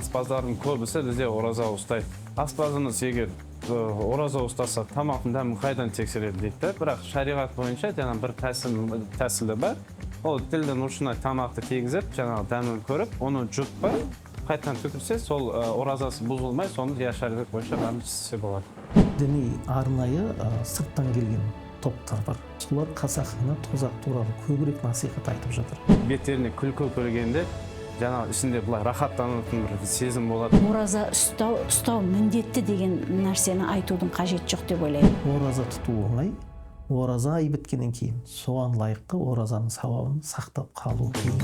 Аспаздардың көбісі бізде ораза ұстайды. Аспазымыз егер ораза ұстаса, тамақтың дәмін қайдан тексереді дейді де. Бірақ шариғат бойынша жаңа бір тәсілі бар. Ол тілдің ұшына тамақты тигізіп, жаңағы дәмін көріп, оны жұтпай, қайтадан түкірсе, сол оразасы бұзылмай, соны иә шариғат бойынша бәрін істесе болады. Діни арнайы сырттан келген топтар бар. Солар қасақана тозақ туралы көбірек насихат айтып жатыр. Беттеріне күлкі көргенде жаңағы ішінде былай рахаттанатын бір сезім болады. Ораза ұстау міндетті деген нәрсені айтудың қажеті жоқ деп ойлаймын. Ораза тұту оңай, ораза ай біткеннен кейін соған лайықты оразаның сауабын сақтап қалу қиын.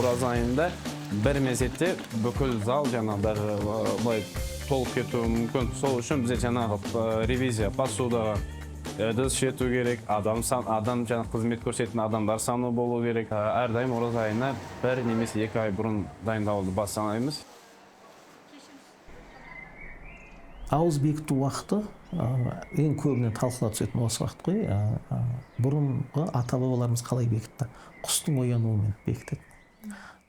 Ораза айында бір мезетте бүкіл зал жаңағы бәрі былай толып кетуі мүмкін. Сол үшін бізде жаңағы ревизия посудаға ыдыс жету керек, адам жаңағы қызмет көрсететін адамдар саны болу керек. Әрдайым ораза айына бір немесе 2 ай бұрын дайындалуды бастаймыз. Ауыз бекіту уақыты ең көбіне талқыла түсетін осы уақыт қой. Бұрынғы ата-бабаларымыз қалай бекітті? Құстың оянуымен бекітеді.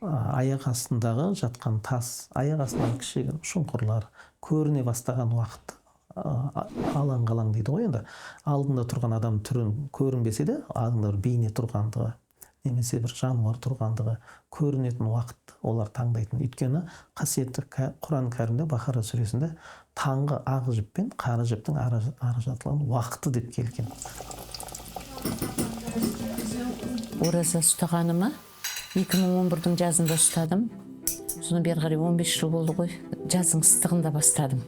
Аяқ астындағы жатқан тас, аяқ астындағы кішігірім шұңқырлар көріне бастаған уақытты, алаң-қалаң дейді ғой енді. Алдында тұрған адам түрін көрінбесе де, алдында бір бейне тұрғандығы, немесе бір жануар тұрғандығы көрінетін уақытты олар таңдайтын. Өйткені қасиетті Құран кәрімде Бақара сүресінде таңғы ақ жіп пен қара жіптің ара жатылған уақыты деп келген. Ораза ұстағаныма 2011-дің жазында ұстадым. Содан бері қарай 15 жыл болды ғой. Жаздың ыстығында бастадым.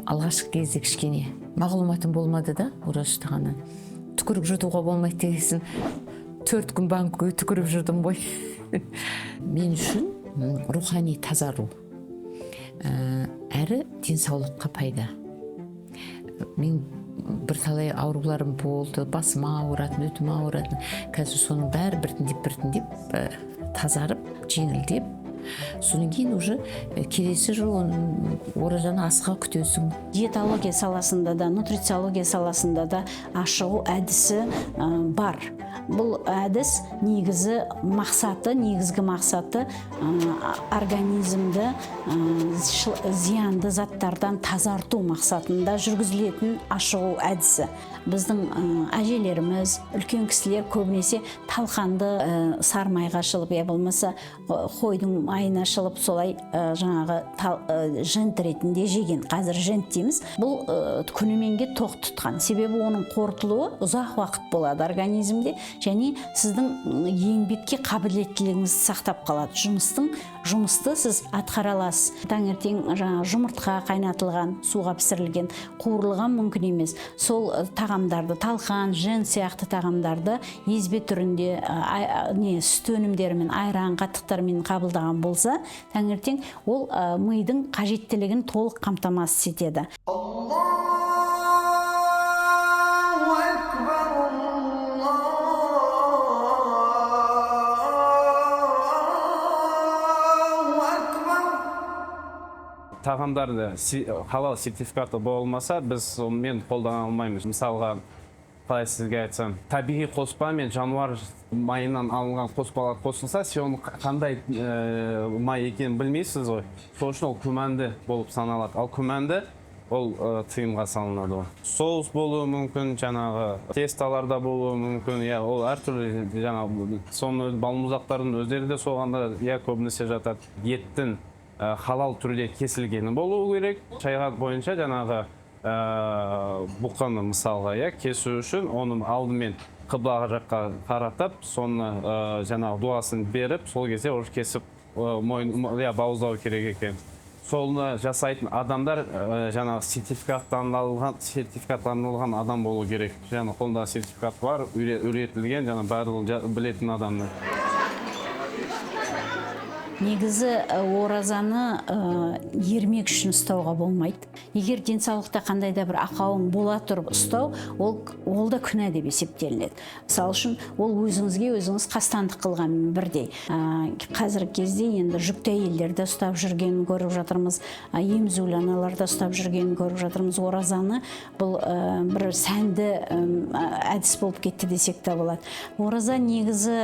Алғашқы кезде кішкене мағлұматым болмады да ораза ұстағаннан. Түкіріп жұтуға болмайды дегесін 4 күн банкіге түкіріп жүрдім ғой. Мен үшін рухани тазару, әрі денсаулыққа пайда. Мен бірталай ауруларым болды, басым ауыратын, өтім ауыратын. Қазір соның бәрі біртіндеп-біртіндеп тазарып, жеңілдеп, содан кейін уже келесі жыл оның оразаны асыға күтесің. Диетология саласында да, нутрициология саласында да ашығу әдісі бар. Бұл әдіс негізі мақсаты, негізгі мақсаты, организмді зиянды заттардан тазарту мақсатында жүргізілетін ашығу әдісі. Біздің әжелеріміз, үлкен кісілер көбінесе талқанды сары майға шылып, я болмаса қойдың майына шылып, солай жаңағы жент ретінде жеген. Қазір жент дейміз. Бұл күніменге тоқ тұтқан. Себебі оның қорытылуы ұзақ уақыт болады организмде және сіздің еңбекке қабілеттілігіңізді сақтап қалады. Жұмысты сіз атқара аласыз. Таңертең жаңағы жұмыртқа қайнатылған, суға пісірілген, қуырылған мүмкін емес. Сол тағамдарды, талқан, жент сияқты тағамдарды езбе түрінде, сүт өнімдерімен, айран, қатықтармен қабылдаған болса, таңертең ол мидың қажеттілігін толық қамтамасыз етеді. Тағамдарды халал сертификаты болмаса, біз онымен қолдана алмаймыз. Мысалға, қалай сізге айтсам, табиғи қоспа мен жануар майынан алынған қоспалар қосылса, сен оның қандай май екенін білмейсіз ғой. Сол үшін ол күмәнді болып саналады. Ал күмәнді ол тыйымға салынады ғой. Соус болуы мүмкін, жаңағы тесталар да болуы мүмкін, иә, ол әртүрлі жаңағы соны балмұздақтардың өздері де соған да, иә, көбінесе жатады. Еттің халал түрде кесілгені болуы керек. Шариғат бойынша жаңағы бұқаны мысалға, иә, кесу үшін оның алдымен қыбла жаққа қаратып, соны жаңағы дуасын беріп, сол кезде уже кесіп мойын, иә, бауыздау керек екен. Соны жасайтын адамдар жаңағы сертификаттанылған адам болу керек. Жаңағы қолында сертификат бар, үйретілген, жаңағы барлығын білетін адамдар. Негізі оразаны ермек үшін ұстауға болмайды. Егер денсаулықта қандай да бір ақауың бола тұрып ұстау, ол да күнә деп есептелінеді. Мысалы үшін, ол өзіңізге өзіңіз қастандық қылған бірдей. Қазіргі кезде енді жүкті әйелдерді ұстап жүргенін көріп жатырмыз, емізулі аналарды ұстап жүргенін көріп жатырмыз. Оразаны бұл бір сәнді әдіс болып кетті десек те болады. Ораза негізі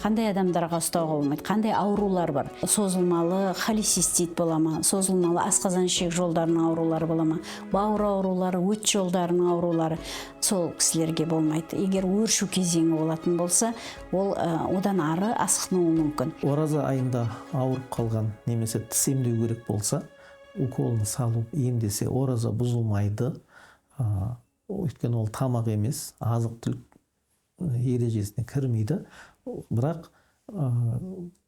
қандай адамдарға ұстауға болмайды, қандай аурулар бар? Созылмалы холецистит бола ма, созылмалы асқазан ішек жолдарының аурулары бола ма, бауыр аурулары, өт жолдарының аурулары, сол кісілерге болмайды. Егер өршу кезеңі болатын болса, ол одан ары асқынуы мүмкін. Ораза айында ауырып қалған немесе тіс емдеу керек болса, уколын салып емдесе, ораза бұзылмайды. Өйткені ол тамақ емес, азық-түлік ережесіне кірмейді. Бірақ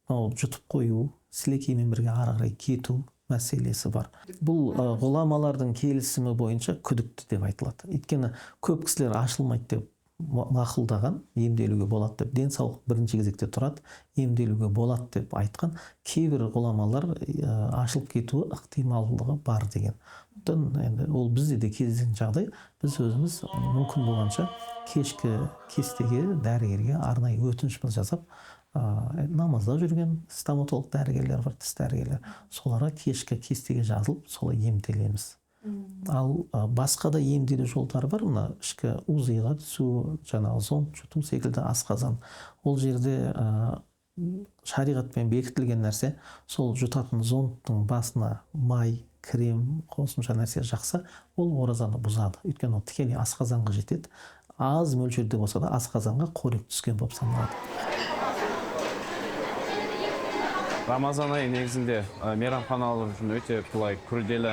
жұтып қою, сілекеймен бірге ары қарай кету мәселесі бар. Бұл ғұламалардың келісімі бойынша күдікті деп айтылады. Өйткені көп кісілер ашылмайды деп мақұлдаған, емделуге болады деп, денсаулық бірінші кезекте тұрады, емделуге болады деп айтқан. Кейбір ғұламалар ашылып кетуі ықтималдығы бар деген. Енді ол бізде де кездесетін жағдай. Біз өзіміз мүмкін болғанша кешкі кестеге дәрігерге арнайы өтінішіміз жасап, намазда жүрген стоматолог дәрігерлер бар, тіс дәрігерлер, соларға кешкі кестеге жазылып, солай емделеміз. Ал басқа да емделу жолдары бар, мына ішкі УЗИ-ға түсу, жаңағы зонд жұту секілді асқазан. Ол жерде шариғатпен бекітілген нәрсе, сол жұтатын зондтың басына май, крем, қосымша нәрсе жақса, ол оразаны бұзады. Өйткені ол тікелей асқазанға жетеді. Аз мөлшерде болса да асқазанға қорек түскен болып саналады. Рамазан айы негізінде мейрамханалар үшін өте былай күрделі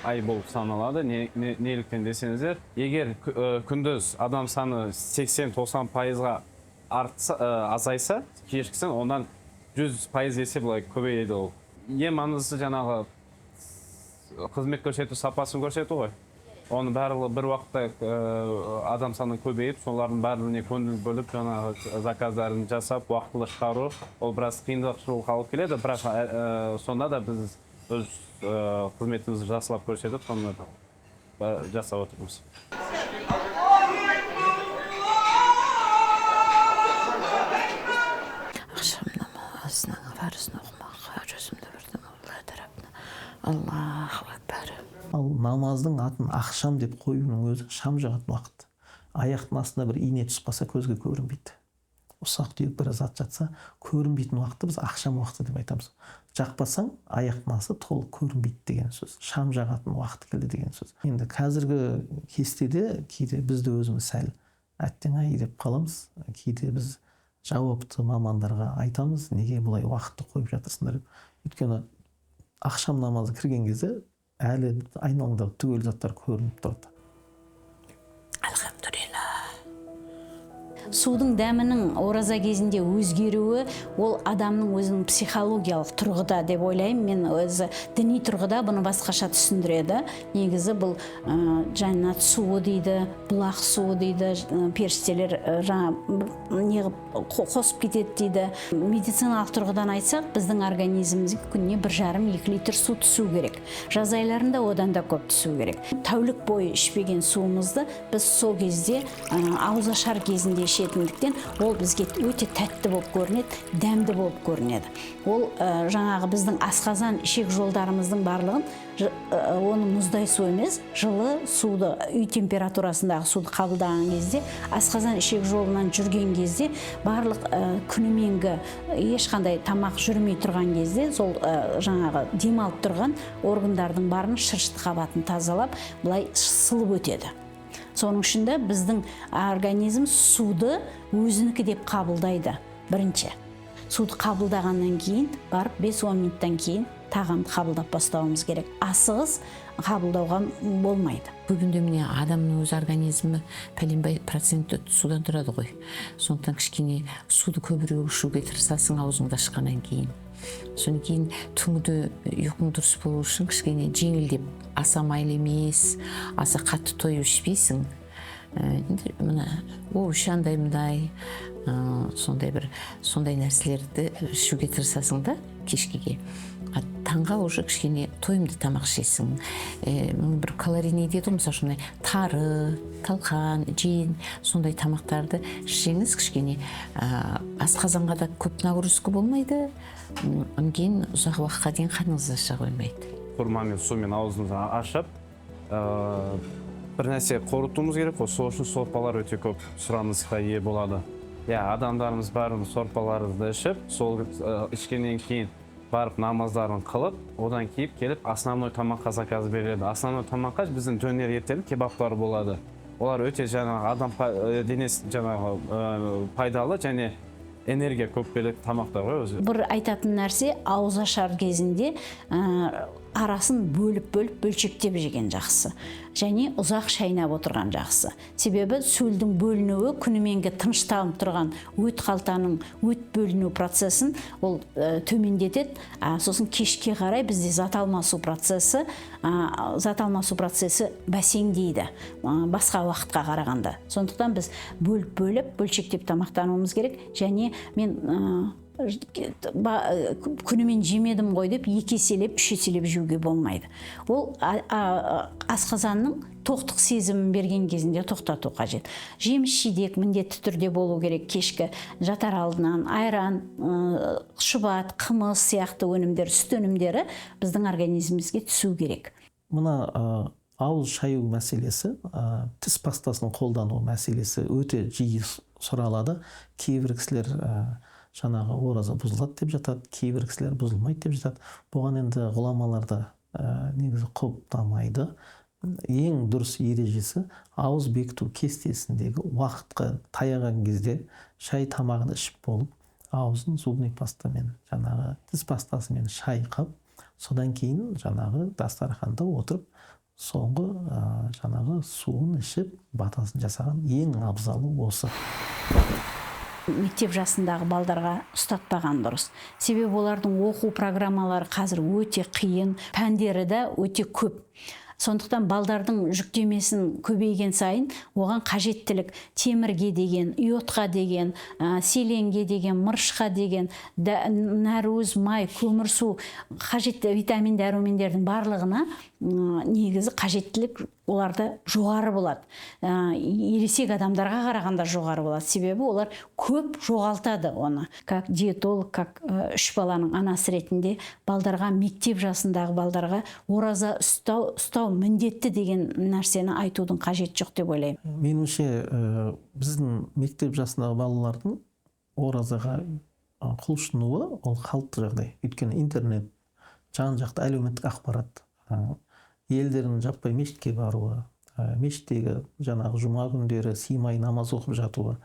ай болып саналады. Неліктен десеңіздер, егер күндіз адам саны 80-90%-ға азайса, кешкісін ондан 100% есе былай көбейеді ол. Ең маңыздысы жаңағы қызмет көрсету сапасын көрсету ғой. Оның барлығы бір уақытта адам саны көбейіп, солардың барлығына көңіл бөліп, жаңағы заказдарын жасап, уақытылы шығару, ол біраз қиындықшылық алып келеді, бірақ сонда да біз өз қызметімізді жақсылап көрсетіп, соны жасап отырмыз. Ақшам намазының парызын оқымаққа жүзімді бұрдым Алла тарапына. Аллаху акбар. Ал намаздың атын ақшам деп қоюының өзі шам жағатын уақыт. Аяқтың астына бір ине түсіп қалса көзге көрінбейді. Ұсақ түйек бір зат жатса көрінбейтін уақытты біз ақшам уақыты деп айтамыз. Жақпасаң аяқтың асты толық көрінбейді деген сөз. Шам жағатын уақыт келді деген сөз. Енді қазіргі кестеде кейде біз де өзіміз сәл әттең ай деп қаламыз. Кейде біз жауапты мамандарға айтамыз, неге бұлай уақытты қойып жатырсыңдар деп. Өйткені ақшам намазы кірген кезде әлі айналаңдағы түгел заттар көрініп тұрады. Альхамдулилла. Судың дәмінің ораза кезінде өзгеруі, ол адамның өзінің психологиялық тұрғыда деп ойлаймын. Мен өзі діни тұрғыда бұны басқаша түсіндіреді. Негізі бұл жәннат суы дейді, бұлақ суы дейді, періштелер жаңа неғып қосып кетеді дейді. Медициналық тұрғыдан айтсақ, біздің организмімізге күніне 1,5-2 литр су түсу керек. Жаз айларында одан да көп түсу керек. Тәулік бойы ішпеген суымызды біз сол кезде ауызашар кезінде ішетіндіктен ол бізге өте тәтті болып көрінеді, дәмді болып көрінеді. Ол жаңағы біздің асқазан ішек жолдарымыздың барлығын оның мұздай су емес, жылы суды, үй температурасындағы суды қабылдаған кезде, асқазан ішек жолынан жүрген кезде, барлық күніменгі ешқандай тамақ жүрмей тұрған кезде, сол жаңағы демалып тұрған органдардың барын шырышты қабатын тазалап, былай сылып өтеді. Соның үшін де біздің организм суды өзінікі деп қабылдайды бірінші. Суды қабылдағаннан кейін барып 5-10 минуттан кейін тағамды қабылдап бастауымыз керек. Асығыс қабылдауға болмайды. Көбінде міне адамның өз организмі пәленбай проценті судан тұрады ғой. Сондықтан кішкене суды көбірек ішуге тырысасың аузыңды ашқаннан кейін. Содан кейін түнгі ұйқың дұрыс болу үшін кішкене жеңілдеп, аса майлы емес, аса қатты тойып ішпейсің. Енді мына овощ андай-мындай, сондай бір сондай нәрселерді ішуге тырысасың да. кешкіге. А таңға уже кішкене тойымды тамақ ішесің. Бір калорийный дейді ғой, мысалы үшін тары, талқан, жен, сондай тамақтарды ішсеңіз, кішкене асқазанға да көп нагрузка болмайды, кейін ұзақ уақытқа дейін қарныңыз аша қоймайды. Құрма мен сумен аузымызды ашып, бір нәрсе қорытуымыз керек қой, сол үшін сорпалар өте көп сұранысқа ие болады. Иә, адамдарымыз бәрін сорпаларды ішіп, сол ішкеннен кейін барып намаздарын қылып, одан кейін келіп основной тамаққа заказ береді. Основной тамаққа біздің дөнер еттері, кебабтар болады. Олар өте жаңағы адам денесі жаңағы пайдалы және энергия көп беретін тамақтар ғой өзі. Бір айтатын нәрсе, ауыз ашар кезінде арасын бөліп-бөліп бөлшектеп жеген жақсы. Және ұзақ шайнап отырған жақсы. Себебі сөлдің бөлінуі күніменгі тынышталып тұрған өт қалтаның өт бөліну процесін ол төмендетеді. Сосын кешке қарай бізде зат алмасу процесі, зат алмасу процесі бәсеңдейді, басқа уақытқа қарағанда. Сондықтан біз бөліп-бөліп бөлшектеп тамақтануымыз керек. Және мен күнімен жемедім ғой деп 2 еселеп, 3 еселеп жеуге болмайды. Ол асқазанның тоқтық сезімін берген кезінде тоқтату қажет. Жеміс жидек міндетті түрде болу керек кешкі жатар алдынан айран, шұбат, қымыз сияқты өнімдер, сүт өнімдері біздің организмімізге түсу керек. Мына ауыз шаю мәселесі, тіс пастасын қолдану мәселесі өте жиі сұралады. Кейбір кісілер жаңағы ораза бұзылады деп жатады, кейбір кісілер бұзылмайды деп жатады. Бұған енді ғұламалар да негізі құптамайды. Ең дұрыс ережесі ауыз бекіту кестесіндегі уақытқа таяған кезде шай тамағын ішіп болып, аузын зубный пастамен, жаңағы тіс пастасымен шайқап, содан кейін жаңағы дастарханда отырып, соңғы жаңағы суын ішіп, батасын жасаған ең абзалы осы. Мектеп жасындағы балдарға ұстатпаған дұрыс. Себебі олардың оқу программалары қазір өте қиын, пәндері де өте көп. Сондықтан балдардың жүктемесін көбейген сайын оған қажеттілік темірге деген, йодқа деген, селенге деген, мырышқа деген, нәруыз, май, көмірсу, қажетті витамин, дәрумендердің барлығына негізі қажеттілік оларда жоғары болады. Ересек адамдарға қарағанда жоғары болады. Себебі олар көп жоғалтады оны. Как диетолог, как 3 баланың анасы ретінде балдарға, мектеп жасындағы балдарға ораза ұстау міндетті деген нәрсені айтудың қажеті жоқ деп ойлаймын. Меніңше, біздің мектеп жасындағы балалардың оразаға құлшынуы ол қалыпты жағдай. Өйткені интернет, жан-жақты әлеуметтік ақпарат, елдерінің жаппай мешітке баруы, мешіттегі жаңағы жұма күндері сыймай намаз оқып жатуы,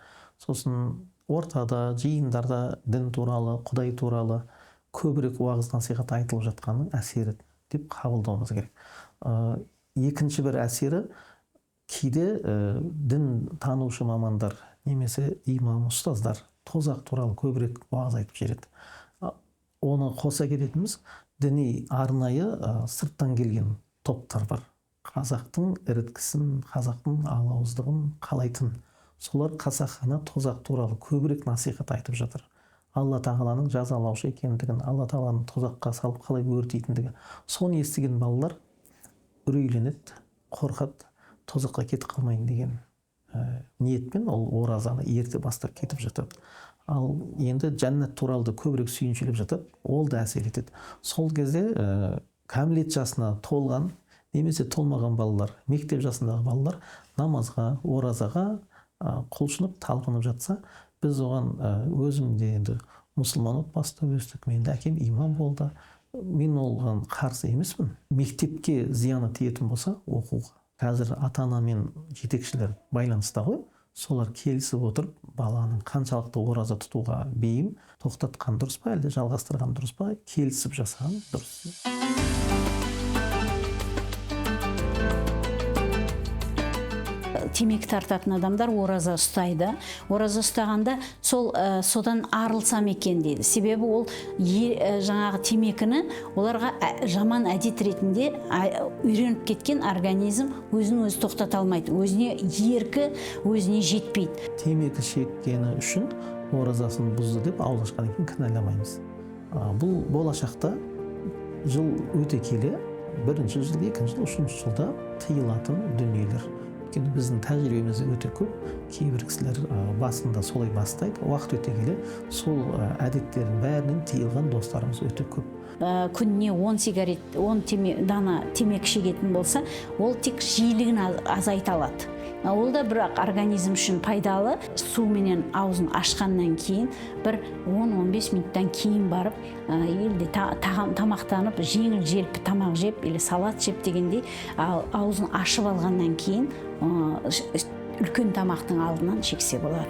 сосын ортада, жиындарда дін туралы, Құдай туралы көбірек уағыз насихат айтылып жатқанның әсері деп қабылдауымыз керек. Екінші бір әсері, кейде дін танушы мамандар немесе имам, ұстаздар тозақ туралы көбірек уағыз айтып жібереді. Оны қоса кететініміз, діни арнайы сырттан келген топтар бар. Қазақтың іріткісін, қазақтың алауыздығын қалайтын. Солар қасақана тозақ туралы көбірек насихат айтып жатыр. Алла тағаланың жазалаушы екендігін, Алла тағаланың тозаққа салып қалай өртейтіндігі. Соны естіген балалар үрейленеді, қорқады, тозаққа кетіп қалмайын деген ниетпен ол оразаны ерте бастап кетіп жатады. Ал енді жәннат туралы да көбірек сүйіншілеп жатады, ол да әсер етеді. Сол кезде кәмелет жасына толған немесе толмаған балалар, мектеп жасындағы балалар намазға, оразаға құлшынып, талпынып жатса, біз оған өзім де енді мұсылман отбасында өстік, менің де әкем имам болды, мен оған қарсы емеспін. Мектепке зияны тиетін болса оқуға. Қазір ата-ана мен жетекшілер байланыста ғой, солар келісіп отырып баланың қаншалықты ораза тұтуға бейім, тоқтатқан дұрыс па, әлде жалғастырған дұрыс па, келісіп жасаған дұрыс. Темекі тартатын адамдар ораза ұстайды. Ораза ұстағанда сол содан арылсам екен дейді. Себебі ол жаңағы темекіні оларға жаман әдет ретінде үйреніп кеткен организм өзін өзі тоқтата алмайды. Өзіне еркі, өзіне жетпейді. Темекі шеккені үшін оразасын бұзды деп ауыз ашқаннан кейін кінәламаймыз. Бұл болашақта жыл өте келе, бірінші жыл, екінші жыл, үшінші жылда тыйылатын дүниелер. Өйткені біздің тәжірибемізде өте көп, кейбір кісілер басында солай бастайды, уақыт өте келе сол әдеттердің бәрінен тыйылған достарымыз өте көп. Күніне 10 сигарет, 10 дана темекі шегетін болса, ол тек жиілігін азайта алады. Ол да бірақ организм үшін пайдалы. Суменен аузын ашқаннан кейін бір 10-15 минуттан кейін барып, елде тамақтанып, жеңіл желпі тамақ жеп или салат жеп дегендей, ал аузын ашып алғаннан кейін, үлкен тамақтың алдынан шексе болады.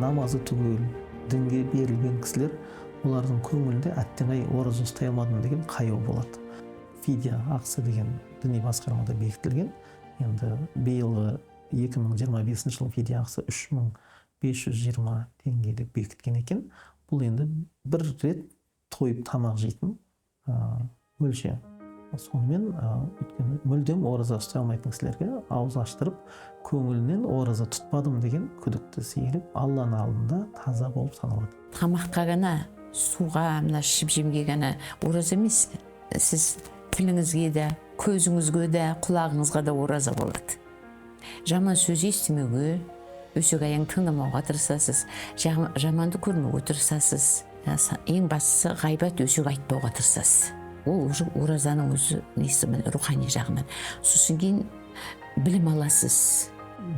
Намазы түгел, дінге берілген кісілер, олардың көңілінде әттең-ай, ораза ұстай алмадым деген қаяу болады. Фидия ақысы деген діни басқармада бекітілген. Енді биылғы 2025 жылы фидия ақысы 3520 теңге деп бекіткен екен. Бұл енді бір рет тойып тамақ жейтін мөлшер. Сонымен, өйткені мүлдем ораза ұстай алмайтын кісілерге ауыз аштырып, көңілінен ораза тұтпадым деген күдікті сейіліп, Алланың алдында таза болып саналады. Тамаққа ғана, суға, мына ішіп жемге ғана ораза емес, сіз тіліңізге де, көзіңізге де, құлағыңызға да ораза болады. Жаман сөз естімеуге, өсек аяң тыңдамауға тырысасыз, жаманды көрмеуге тырысасыз. Ең бастысы ғайбат, өсек айтпауға тырысасыз. Ол уже оразаның өзі несі, міне, рухани жағынан. Сосын кейін білім аласыз.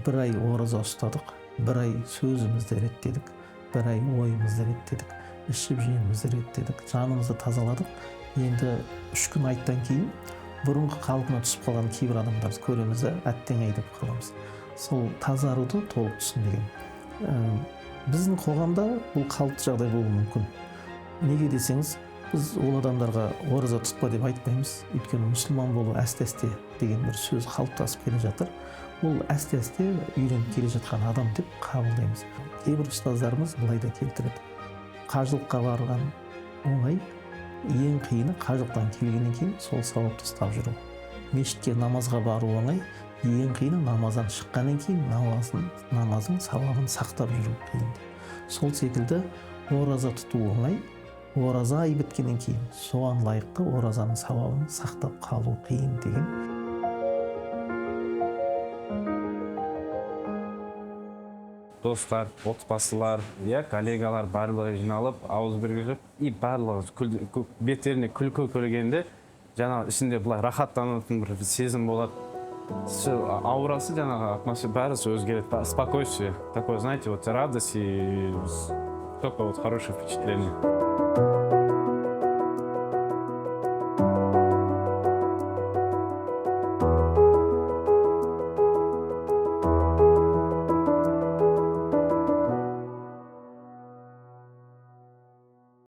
Бір ай ораза ұстадық, бір ай сөзімізді реттедік, бір ай ойымызды реттедік, ішіп жемімізді реттедік, жанымызды тазаладық. Енді 3 күн айттан кейін бұрынғы қалпына түсіп қалған кейбір адамдарды көреміз де, әттең-ай деп қаламыз. Сол тазаруды толық түсінбеген. Біздің қоғамда бұл қалыпты жағдай болуы мүмкін. Неге десеңіз, біз ол адамдарға ораза тұтпа деп айтпаймыз. Өйткені мұсылман болу әсте-әсте деген бір сөз қалыптасып келе жатыр. Ол әсте-әсте үйреніп келе жатқан адам деп қабылдаймыз. Кейбір ұстаздарымыз былай да келтіреді. Қажылыққа барған оңай, ең қиыны қажылықтан келгеннен кейін сол сауапты ұстап жүру. Мешітке намазға бару оңай, ең қиыны намаздан шыққаннан кейін намаздың сауабын сақтап жүру қиын. Сол секілді ораза тұту оңай, ораза ай біткеннен кейін соған лайықты оразаның сауабын сақтап қалу қиын деген. Достар, отбасылар, коллегалар барлығы жиналып, ауыз бірігіп, и барлығы беттеріне күлкі көргенде, жаңағы ішінде былай рахаттанатын бір сезім болады. Аурасы, жаңағы атмосфера, бәрі өзгереді. Спокойствие, такое, знаете, вот радость и только вот хорошее впечатление.